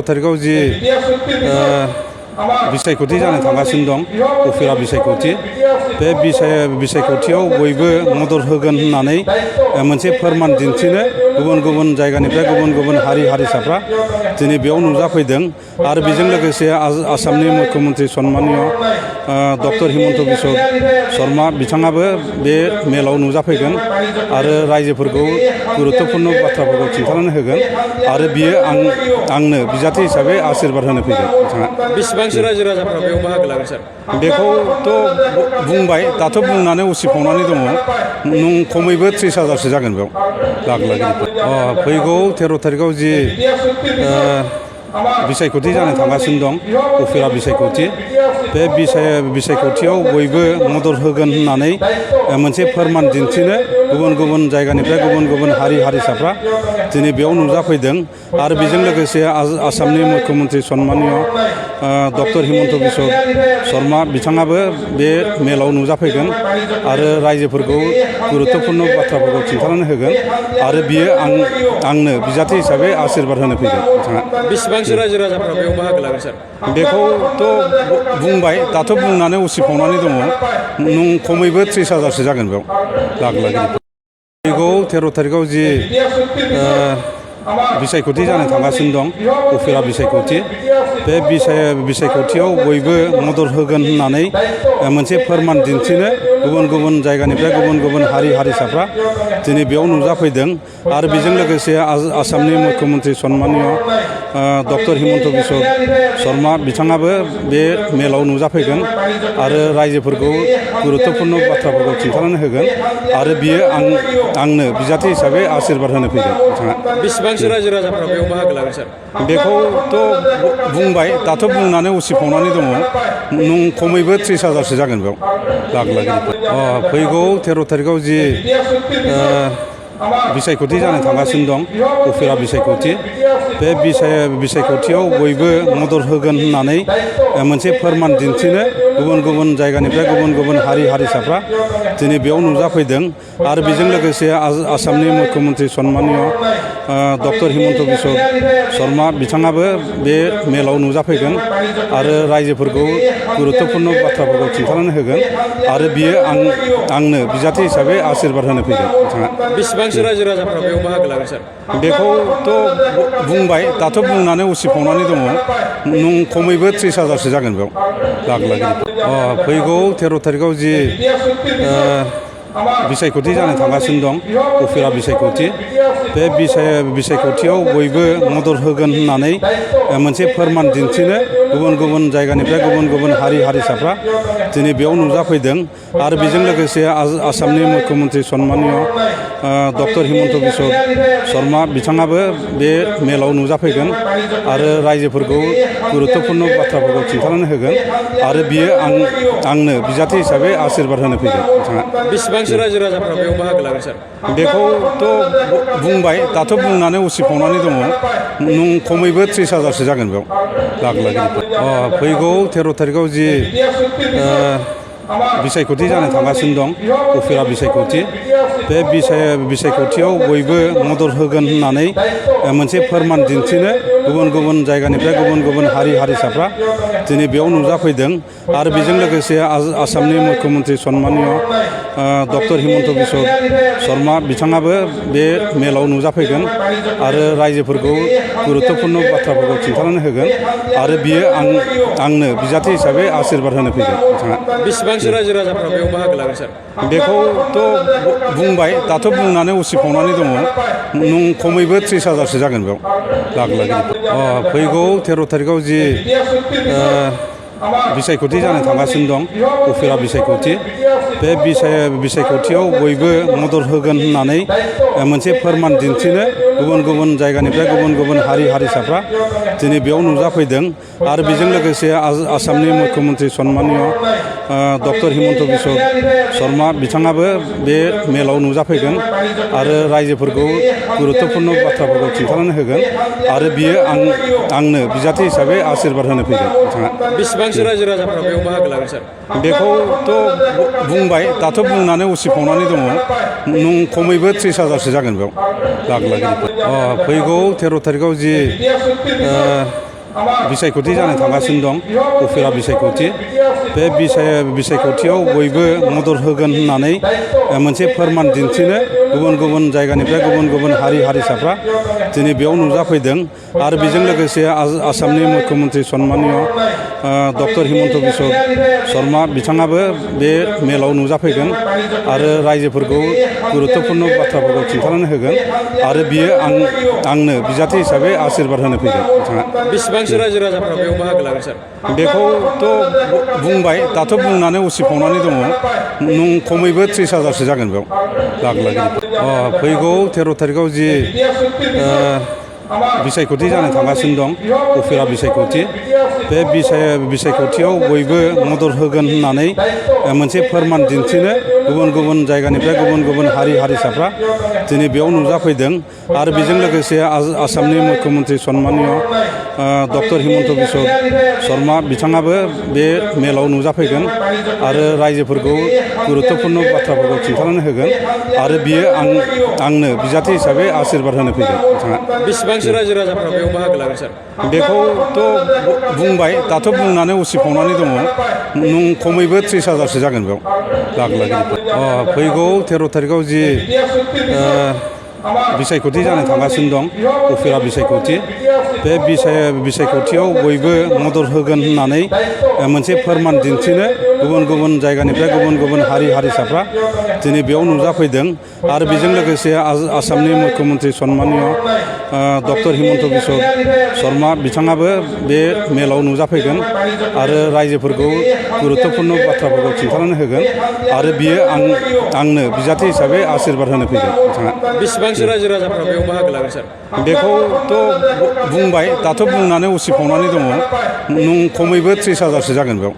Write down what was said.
तारिखआव जि बिसायख'थि जानो थांगासिनो दं उफेरा बिसायख'थि बे बिसायख'थियाव बयबो मदद होगोन होननानै मोनसे फोरमान दिन्थिनो गुबुन गुबुन जायगानिफ्राय गुबुन गुबुन हारि हारिसाफ्रा दिनै बेयाव नुजाफैदों आरो बेजों लोगोसे आसामनि मुख्यमन्त्रि सन्मानिय डक्टर हिमन्त बिश्व शर्मा बिथाङाबो बे मेलाव नुजाफैगोन आरो रायजोफोरखौ गुरुत्वपूर्ण बाथ्राफोरखौ खिन्थानानै होगोन आरो बियो आंनो बिजाथि हिसाबै आशीर्बाद होनो फैगोन बिथाङा। बेसेबांसो रायजो राजाफ्रा बेयाव बाहागो लागोन सार? बेखौथ' बुंबाय दाथ' बुंनानै उसिफावनानै दङ खमैबो 30,000सो जागोन बेयाव लागलागिरिफोर। फैगौ 13 तारिखआव जि बिसायख'थि जानो थांगासिनो दं उफेरा बिसायख'थि बे बिसायख'थियाव बयबो मदद होगोन होननानै मोनसे फोरमान दिन्थिनो गुबुन गुबुन जायगानिफ्राय गुबुन गुबुन हारि हारिसाफ्रा दिनै बेयाव नुजाफैदों आरो बेजों लोगोसे आसामनि मुख्यमन्त्रि सन्मानिय डक्टर हिमन्त बिश्व शर्मा बिथाङाबो बे मेलाव नुजाफैगोन आरो रायजोफोरखौ गुरुत्वपूर्ण बाथ्राफोरखौ खिन्थानानै होगोन आरो बियो आंनो बिजाथि हिसाबै आशीर्बाद होनो फैगोन बिथाङा। बेसेबांसो रायजो राजाफ्रा बेयाव बाहागो लागोन सार? बेखौथ' बुंबाय दाथ' बुंनानै उसिफावनानै दङ खमैबो 30,000सो जागोन बेयाव लागलागिरिफोर। फैगौ 13 तारिखआव जि बिसायख'थि जानो थांगासिनो दं उफेरा बिसायख'थि बे बिसायख'थियाव बयबो मदद होगोन होननानै मोनसे फोरमान दिन्थिनो गुबुन गुबुन जायगानिफ्राय गुबुन गुबुन हारि हारिसाफ्रा दिनै बेयाव नुजाफैदों आरो बेजों लोगोसे आसामनि मुख्यमन्त्रि सन्मानिय डक्टर हिमन्त बिश्व शर्मा बिथाङाबो बे मेलाव नुजाफैगोन आरो रायजोफोरखौ गुरुत्वपूर्ण बाथ्राफोरखौ खिन्थानानै होगोन आरो बियो आंनो बिजाथि हिसाबै आशीर्बाद होनो फैगोन बिथाङा। बेसेबांसो रायजो राजाफ्रा बेयाव बाहागो लागोन सार? बेखौथ' बुंबाय दाथ' बुंनानै उसिफावनानै दङ खमैबो 30,000सो जागोन बेयाव लागलागिरिफोर। फैगौ 13 तारिखआव जि बिसायख'थि जानो थांगासिनो दं उफेरा बिसायख'थि बे बिसायख'थियाव बयबो मदद होगोन होननानै मोनसे फोरमान दिन्थिनो गुबुन गुबुन जायगानिफ्राय गुबुन गुबुन हारि हारिसाफ्रा दिनै बेयाव नुजाफैदों आरो बेजों लोगोसे आसामनि मुख्यमन्त्रि सन्मानिय डक्टर हिमन्त बिश्व शर्मा बिथाङाबो बे मेलाव नुजाफैगोन आरो रायजोफोरखौ गुरुत्वपूर्ण बाथ्राफोरखौ खिन्थानानै होगोन आरो बियो आंनो बिजाथि हिसाबै आशीर्बाद होनो फैगोन बिथाङा। बेसेबांसो रायजो राजाफ्रा बेयाव बाहागो लागोन सार? बेखौथ' बुंबाय दाथ' बुंनानै उसिफावनानै दङ खमैबो 30,000सो जागोन बेयाव लागलागिरिफोर। फैगौ 13 तारिखआव जि बिसायख'थि जानो थांगासिनो दं उफेरा बिसायख'थि बे बिसायख'थियाव बयबो मदद होगोन होननानै मोनसे फोरमान दिन्थिनो गुबुन गुबुन जायगानिफ्राय गुबुन गुबुन हारि हारिसाफ्रा दिनै बेयाव नुजाफैदों आरो बेजों लोगोसे आसामनि मुख्यमन्त्रि सन्मानिय डक्टर हिमन्त बिश्व शर्मा बिथाङाबो बे मेलाव नुजाफैगोन आरो रायजोफोरखौ गुरुत्वपूर्ण बाथ्राफोरखौ खिन्थानानै होगोन आरो बियो आंनो बिजाथि हिसाबै आशीर्बाद होनो फैगोन बिथाङा। बेसेबांसो रायजो राजाफ्रा बेयाव बाहागो लागोन सार? बेखौथ' बुंबाय दाथ' बुंनानै उसिफावनानै दङ खमैबो 30,000सो जागोन बेयाव लागलागिरिफोर। फैगौ 13 तारिखआव जि बिसायख'थि जानो थांगासिनो दं उफेरा बिसायख'थि बे बिसायख'थियाव बयबो मदद होगोन होननानै मोनसे फोरमान दिन्थिनो गुबुन गुबुन जायगानिफ्राय गुबुन गुबुन हारि हारिसाफ्रा दिनै बेयाव नुजाफैदों आरो बेजों लोगोसे आसामनि मुख्यमन्त्रि सन्मानिय डक्टर हिमन्त बिश्व शर्मा बिथाङाबो बे मेलाव नुजाफैगोन आरो रायजोफोरखौ गुरुत्वपूर्ण बाथ्राफोरखौ खिन्थानानै होगोन आरो बियो आंनो बिजाथि हिसाबै आशीर्बाद होनो फैगोन बिथाङा। बेसेबांसो रायजो राजाफ्रा बेयाव बाहागो लागोन सार? बेखौथ' बुंबाय दाथ' बुंनानै उसिफावनानै दङ खमैबो 30,000सो जागोन बेयाव लागलागिरिफोर। फैगौ 13 तारिखआव जि बिसायख'थि जानो थांगासिनो दं उफेरा बिसायख'थि बे बिसायख'थियाव बयबो मदद होगोन होननानै मोनसे फोरमान दिन्थिनो गुबुन गुबुन जायगानिफ्राय गुबुन गुबुन हारि हारिसाफ्रा दिनै बेयाव नुजाफैदों आरो बेजों लोगोसे आसामनि मुख्यमन्त्रि सन्मानिय डक्टर हिमन्त बिश्व शर्मा बिथाङाबो बे मेलाव नुजाफैगोन आरो रायजोफोरखौ गुरुत्वपूर्ण बाथ्राफोरखौ खिन्थानानै होगोन आरो बियो आंनो बिजाथि हिसाबै आशीर्बाद होनो फैगोन बिथाङा। बेसेबांसो रायजो राजाफ्रा बेयाव बाहागो लागोन सार? बेखौथ' बुंबाय दाथ' बुंनानै उसिफावनानै दङ खमैबो 30,000सो जागोन बेयाव लागलागिरिफोर। फैगौ 13 तारिखआव जि बिसायख'थि जानो थांगासिनो दं उफेरा बिसायख'थि बे बिसायख'थियाव बयबो मदद होगोन होननानै मोनसे फोरमान दिन्थिनो गुबुन गुबुन जायगानिफ्राय गुबुन गुबुन हारि हारिसाफ्रा दिनै बेयाव नुजाफैदों आरो बेजों लोगोसे आसामनि मुख्यमन्त्रि सन्मानिय डक्टर हिमन्त बिश्व शर्मा बिथाङाबो बे मेलाव नुजाफैगोन आरो रायजोफोरखौ गुरुत्वपूर्ण बाथ्राफोरखौ खिन्थानानै होगोन आरो बियो आंनो बिजाथि हिसाबै आशीर्बाद होनो फैगोन बिथाङा। बेसेबांसो रायजो राजाफ्रा बेयाव बाहागो लागोन सार? बेखौथ' बुंबाय दाथ' बुंनानै उसिफावनानै दङ खमैबो 30,000सो जागोन बेयाव लागिरि। फैगौ 13 थारिखआव जि बिसायख'थि जानो थांगासिनो दं उफेरा बिसायख'थि बे बिसायख'थियाव बयबो मदद होगोन होननानै मोनसे फोरमान दिन्थिनो गुबुन गुबुन जायगानिफ्राय गुबुन गुबुन हारि हारिसाफ्रा दिनै बेयाव नुजाफैदों आरो बेजों लोगोसे आसामनि मुख्यमन्त्रि सन्मानिय डक्टर हिमन्त बिश्व शर्मा बिथाङाबो बे मेलाव नुजाफैगोन आरो रायजोफोरखौ गुरुत्वपूर्ण बाथ्राफोरखौ खिन्थानानै होगोन आरो बियो आंनो बिजाथि हिसाबै आशीर्बाद होनो फैगोन बिथाङा। बेसेबांसो रायजो राजाफ्रा बेयाव बाहागो लागोन सार? बेखौथ' बुंबाय दाथ' बुंनानै उसिफावनानै दङ खमैबो 30,000सो जागोन बेयाव लागिरि। फैगौ 13 थारिखआव जि बिसायख'थि जानो थांगासिनो दं उफेरा बिसायख'थि बे बिसायख'थियाव बयबो मदद होगोन होननानै मोनसे फोरमान दिन्थिनो गुबुन गुबुन जायगानिफ्राय गुबुन गुबुन हारि हारिसाफ्रा दिनै बेयाव नुजाफैदों आरो बेजों लोगोसे आसामनि मुख्यमन्त्रि सन्मानिय डक्टर हिमन्त बिश्व शर्मा बिथाङाबो बे मेलाव नुजाफैगोन आरो रायजोफोरखौ गुरुत्वपूर्ण बाथ्राफोरखौ खिन्थानानै होगोन आरो बियो आंनो बिजाथि हिसाबै आशीर्बाद होनो फैगोन बिथाङा। बेसेबांसो रायजो राजाफ्रा बेयाव बाहागो लागोन सार? बेखौथ' बुंबाय दाथ' बुंनानै उसिफावनानै दङ खमैबो 30,000सो जागोन बेयाव